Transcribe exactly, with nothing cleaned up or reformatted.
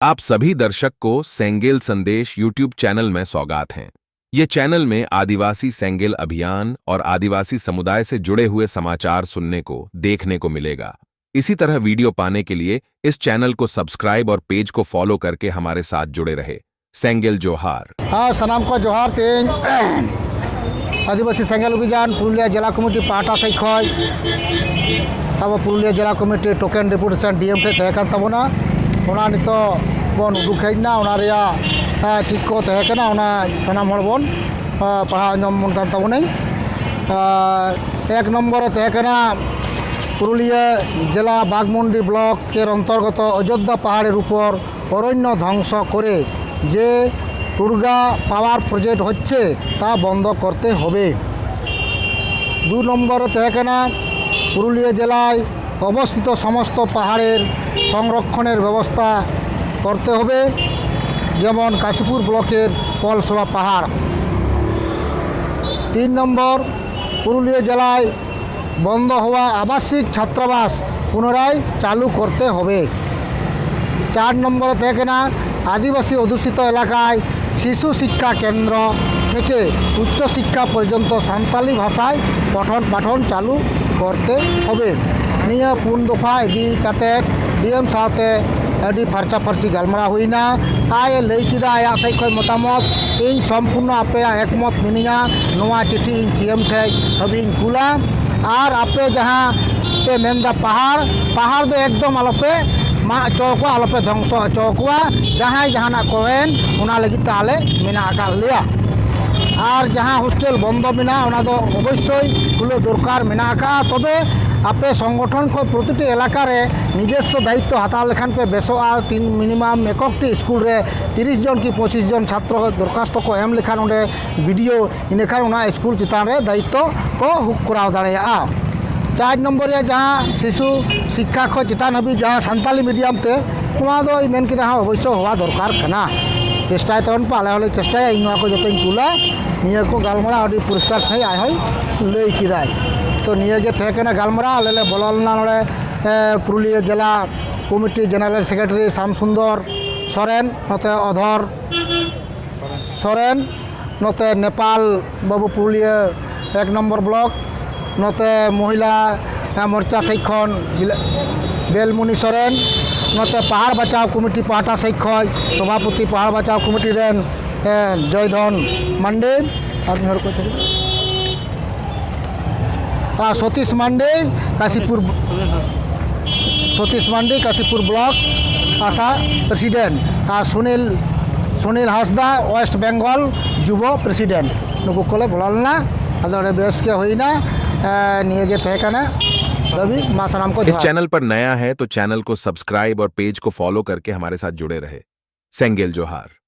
आप सभी दर्शक को सेंगेल संदेश YouTube चैनल में सौगात हैं। ये चैनल में आदिवासी सेंगेल अभियान और आदिवासी समुदाय से जुड़े हुए समाचार सुनने को, देखने को मिलेगा। इसी तरह वीडियो पाने के लिए इस चैनल को सब्सक्राइब और पेज को फॉलो करके हमारे साथ जुड़े रहे। सेंगेल जोहार। ᱦᱮᱸ, ᱥᱟᱱᱟᱢ ᱠᱚ ᱡᱚᱦᱟᱨ᱾ ᱛᱮᱦᱮᱧ ᱟᱹᱫᱤᱵᱟᱹᱥᱤ ᱥᱮᱸᱜᱮᱞ ᱚᱵᱷᱤᱡᱟᱱ ᱯᱩᱨᱩᱞᱤᱭᱟᱹ ᱡᱮᱞᱟ ᱠᱚᱢᱤᱴᱤ ᱯᱟᱦᱴᱟ ᱥᱮᱫ ᱠᱷᱚᱱ ᱟᱵᱚ ᱯᱩᱨᱩᱞᱤᱭᱟᱹ ᱡᱮᱞᱟ ᱠᱚᱢᱤᱴᱤ ᱴᱳᱠᱮᱱ ᱰᱮᱯᱩᱴᱮᱥᱚᱱ ᱰᱤ ᱮᱢ ᱴᱷᱮᱱ ᱛᱟᱦᱮᱸ ᱠᱟᱱ ᱛᱟᱵᱚᱱᱟ, ᱚᱱᱟ ᱱᱤᱛᱚᱜ ᱵᱚᱱ ᱩᱰᱩᱠ ᱦᱮᱡ ᱮᱱᱟ᱾ ᱚᱱᱟ ᱨᱮᱭᱟᱜ, ᱟ, ᱪᱮᱫ ᱠᱚ ᱛᱟᱦᱮᱸ ᱠᱟᱱᱟ, ᱚᱱᱟ ᱥᱟᱱᱟᱢ ᱦᱚᱲ ᱵᱚᱱ, ᱟ, ᱯᱟᱲᱦᱟᱣ ᱟᱸᱡᱚᱢ ᱵᱚᱱ ᱠᱟᱱ ᱛᱟᱵᱚᱱᱟᱹᱧ᱾ ᱟ, ᱮᱠ ᱱᱚᱢᱵᱚᱨ ᱨᱮ ᱛᱟᱦᱮᱸ ᱠᱟᱱᱟ ᱯᱩᱨᱩᱞᱤᱭᱟᱹ ᱡᱮᱞᱟ ᱵᱟᱜᱽᱢᱩᱱᱰᱤ ᱵᱞᱚᱠ ᱮᱨ ᱚᱱᱛᱚᱨᱜᱚᱛᱚ ᱚᱡᱳᱫᱽᱫᱷᱟ ᱯᱟᱦᱟᱲᱮᱨ ᱩᱯᱚᱨ অরণ্য ধ্বংস করে যে টুরগা পাওয়ার প্রজেক্ট হচ্ছে, তা বন্ধ করতে হবে। দু নম্বরে ᱛᱟᱦᱮᱸ ᱠᱟᱱᱟ ᱯᱩᱨᱩᱞᱤᱭᱟᱹ ᱡᱮᱞᱟᱭ ᱚᱵᱚᱥᱛᱷᱤᱛ ᱥᱚᱢᱚᱥᱛᱚ ᱯᱟᱦᱟᱲᱮᱨ ᱥᱚᱝᱨᱚᱠᱷᱚᱱᱮᱨ ᱵᱮᱵᱚᱥᱛᱷᱟ ᱠᱚᱨᱛᱮ ᱦᱚᱵᱮ, ᱡᱮᱢᱚᱱ ᱠᱟᱥᱤᱯᱩᱨ ᱵᱞᱚᱠᱮᱨ ᱯᱚᱞᱥᱚᱣᱟ ᱯᱟᱦᱟᱲ᱾ তিন নম্বর, পুরুলিয়া জেলায় বন্ধ হওয়া আবাসিক ছাত্রাবাস পুনরায় চালু করতে হবে। চার নম্বরে ᱛᱟᱦᱮᱸ ᱠᱟᱱᱟ ᱟᱹᱫᱤᱵᱟᱹᱥᱤ ᱚᱫᱷᱩᱥᱤᱛᱚ ᱮᱞᱟᱠᱟᱭ শিশু শিক্ষা কেন্দ্র থেকে উচ্চ শিক্ষা পর্যন্ত সান্তালি ভাষায় পঠন পাঠন চালু করতে হবে। ᱱᱤᱭᱟᱹ ᱯᱩᱱ ᱫᱚᱯᱷᱟ ᱤᱫᱤ ᱠᱟᱛᱮ ᱰᱤ ᱮᱢ ᱥᱟᱶᱛᱮ ᱟᱹᱰᱤ ᱯᱷᱟᱨᱪᱟ ᱯᱷᱟᱨᱪᱤ ᱜᱟᱞᱢᱟᱨᱟᱣ ᱦᱩᱭᱱᱟ᱾ ᱟᱡ ᱮ ᱞᱟᱹᱭ ᱠᱮᱫᱟ ᱟᱭᱟᱜ ᱥᱮᱫ ᱠᱷᱚᱱ ᱢᱚᱛᱟᱢᱚᱛ, ᱤᱧ ᱥᱚᱢᱯᱩᱨᱱᱚ ᱟᱯᱮᱭᱟᱜ ᱮᱠᱢᱚᱛ ᱢᱤᱱᱟᱹᱧᱟ, ᱱᱚᱣᱟ ᱪᱤᱴᱷᱤ ᱤᱧ ᱥᱤ ᱮᱢ ᱴᱷᱮᱱ ᱦᱟᱹᱵᱤᱡ ᱤᱧ ᱠᱩᱞᱟ᱾ ᱟᱨ ᱟᱯᱮ ᱡᱟᱦᱟᱸ ᱯᱮ ᱢᱮᱱᱫᱟ ᱯᱟᱦᱟᱲ, ᱯᱟᱦᱟᱲ ᱫᱚ ᱮᱠᱫᱚᱢ ᱟᱞᱚᱯᱮ ᱢᱟᱜ ᱦᱚᱪᱚ ᱟᱠᱚᱣᱟ, ᱟᱞᱚᱯᱮ ᱫᱷᱚᱝᱥᱚ ᱦᱚᱪᱚ ᱟᱠᱚᱣᱟ᱾ ᱡᱟᱦᱟᱸᱭ ᱡᱟᱦᱟᱱᱟᱜ ᱠᱚ ᱢᱮᱱ, ᱚᱱᱟ ᱞᱟᱹᱜᱤᱫ ᱛᱮ ᱟᱞᱮ ᱢᱮᱱᱟᱜ ᱟᱠᱟᱫ ᱞᱮᱭᱟ᱾ ᱟᱨ ᱡᱟᱦᱟᱸ ᱦᱳᱥᱴᱮᱞ ᱵᱚᱱᱫᱚ ᱢᱮᱱᱟᱜᱼᱟ, ᱚᱱᱟ ᱫᱚ ᱚᱵᱚᱥᱥᱳᱭ ᱠᱷᱩᱞᱟᱹᱣ ᱫᱚᱨᱠᱟᱨ ᱢᱮᱱᱟᱜ ᱟᱠᱟᱫᱼᱟ᱾ ᱛᱚᱵᱮ ᱟᱯᱮ ᱥᱚᱝᱜᱚᱴᱷᱚᱱ ᱠᱷᱚᱱ ᱯᱨᱚᱛᱤᱴᱤ ᱮᱞᱟᱠᱟ ᱨᱮ ᱱᱤᱡᱚᱥᱥᱚ ᱫᱟᱭᱤᱛᱛᱚ ᱦᱟᱛᱟᱣ ᱞᱮᱠᱷᱟᱱ ᱯᱮ ᱵᱮᱥᱚᱜᱼᱟ᱾ ᱛᱤᱱ ᱢᱤᱱᱤᱢᱟᱢ ᱮᱠᱚᱠᱴᱤ ᱥᱠᱩᱞ ᱨᱮ ᱛᱤᱨᱤᱥ ᱡᱚᱱ ᱠᱤ ᱯᱚᱸᱪᱤᱥ ᱡᱚᱱ ᱪᱷᱟᱛᱨᱚ ᱫᱚᱨᱠᱷᱟᱥᱛᱚ ᱠᱚ ᱮᱢ ᱞᱮᱠᱷᱟᱱ ᱚᱸᱰᱮ ᱵᱤ ᱰᱤ ᱳ, ᱤᱱᱟᱹᱠᱷᱟᱱ ᱚᱱᱟ ᱥᱠᱩᱞ ᱪᱮᱛᱟᱱ ᱨᱮ ᱫᱟᱭᱤᱛᱛᱚ ᱠᱚ ᱠᱚᱨᱟᱣ ᱫᱟᱲᱮᱭᱟᱜᱼᱟ᱾ ᱪᱟᱨ ᱱᱚᱢᱵᱚᱨ ᱨᱮᱭᱟᱜ ᱡᱟᱦᱟᱸ ᱥᱤᱥᱩ ᱥᱤᱠᱠᱷᱟ ᱠᱷᱚᱱ ᱪᱮᱛᱟᱱ ᱦᱟᱹᱵᱤᱡ ᱡᱟᱦᱟᱸ ᱥᱟᱱᱛᱟᱞᱤ ᱢᱤᱰᱤᱭᱟᱢ ᱛᱮ, ᱱᱚᱣᱟ ᱫᱚ ᱤᱧ ᱢᱮᱱ ᱠᱮᱫᱟ, ᱦᱚᱸ, ᱚᱵᱚᱥᱥᱳᱭ ᱦᱚᱣᱟ ᱫᱚᱨᱠᱟᱨ ᱠᱟᱱᱟ᱾ ᱪᱮᱥᱴᱟᱭ ᱛᱟᱵᱚᱱ ᱯᱮ, ᱟᱞᱮ ᱦᱚᱸᱞᱮ ᱪᱮᱥᱴᱟᱭᱟ᱾ ᱤᱧ ᱱᱚᱣᱟ ᱠᱚ ᱡᱚᱛᱚᱧ ᱠᱩᱞᱟ᱾ ᱱᱤᱭᱟᱹ ᱠᱚ ᱜᱟᱞᱢᱟᱨᱟᱣ ᱟᱹᱰᱤ ᱯᱚᱨᱤᱥᱠᱟᱨ ᱥᱟᱺᱦᱤᱡ ᱟᱡ ᱦᱚᱸᱭ ᱞᱟᱹᱭ ᱠᱮᱫᱟᱭ᱾ ᱛᱚ, ᱱᱤᱭᱟᱹ ᱜᱮ ᱛᱟᱦᱮᱸ ᱠᱟᱱᱟ ᱜᱟᱞᱢᱟᱨᱟᱣ᱾ ᱟᱞᱮ ᱞᱮ ᱵᱚᱞᱚ ᱞᱮᱱᱟ ᱱᱚᱰᱮ, ᱮ, ᱯᱩᱨᱩᱞᱤᱭᱟᱹ ᱡᱮᱞᱟ ᱠᱚᱢᱤᱴᱤ ᱡᱮᱱᱟᱨᱮᱞ ᱥᱮᱠᱨᱮᱴᱟᱨᱤ ᱥᱟᱢ ᱥᱩᱱᱫᱚᱨ ᱥᱚᱨᱮᱱ, ᱱᱚᱛᱮ ᱚᱫᱷᱚᱨ ᱥᱚᱨᱮᱱ, ᱱᱚᱛᱮ ᱱᱮᱯᱟᱞ ᱵᱟᱹᱵᱩ ᱯᱩᱨᱩᱞᱤᱭᱟᱹ ᱮᱠ ᱱᱚᱢᱵᱚᱨ ᱵᱞᱚᱠ, ᱱᱚᱛᱮ ᱢᱚᱦᱤᱞᱟ ᱢᱳᱨᱪᱟ ᱥᱮᱫ ᱠᱷᱚᱱ ᱵᱤᱞᱟ-, ᱵᱮᱞᱢᱩᱱᱤ ᱥᱚᱨᱮᱱ, ᱱᱚᱛᱮ ᱯᱟᱦᱟᱲ ᱵᱟᱪᱟᱣ ᱠᱚᱢᱤᱴᱤ ᱯᱟᱦᱴᱟ ᱥᱮᱫ ᱠᱷᱚᱱ ᱥᱚᱵᱷᱟᱯᱚᱛᱤ ᱯᱟᱦᱟᱲ ᱵᱟᱪᱟᱣ ᱠᱚᱢᱤᱴᱤ ᱨᱮᱱ, ᱮ, ᱡᱚᱭᱫᱷᱚᱱ ᱢᱟᱱᱰᱤ, ᱟᱨ ᱢᱤᱫ ᱦᱚᱲ ᱠᱚ ᱛᱟᱦᱮᱸ ᱠᱟᱱᱟ᱾ ᱟᱨ ᱥᱚᱛᱤᱥ ᱢᱟᱱᱰᱤ, ᱠᱟᱥᱤᱯᱩᱨ, ᱥᱚᱛᱤᱥ ᱢᱟᱱᱰᱤ, ᱠᱟᱥᱤᱯᱩᱨ ᱵᱞᱚᱠ ᱟᱥᱟ ᱯᱨᱮᱥᱤᱰᱮᱱᱴ, ᱟᱨ ᱥᱩᱱᱤᱞ, ᱥᱩᱱᱤᱞ ᱦᱟᱸᱥᱫᱟ, ᱳᱭᱮᱥᱴ ᱵᱮᱝᱜᱚᱞ ᱡᱩᱵᱚ ᱯᱨᱮᱥᱤᱰᱮᱱᱴ᱾ ᱱᱩᱠᱩ ᱠᱚᱞᱮ ᱵᱚᱞᱚ ᱞᱮᱱᱟ᱾ ᱟᱫᱚ ᱟᱹᱰᱤ ᱵᱮᱥ ᱜᱮ ᱦᱩᱭᱱᱟ᱾ ᱮ, ᱱᱤᱭᱟᱹ ᱜᱮ ᱛᱟᱦᱮᱸ ᱠᱟᱱᱟ ᱫᱟᱹᱵᱤ᱾ ᱢᱟ ᱥᱟᱱᱟᱢ ᱠᱚ इस ᱡᱚᱦᱟᱨ᱾ चैनल पर नया है तो चैनल को सब्सक्राइब और पेज को फॉलो करके हमारे साथ जुड़े रहे। सेंगेल जोहार।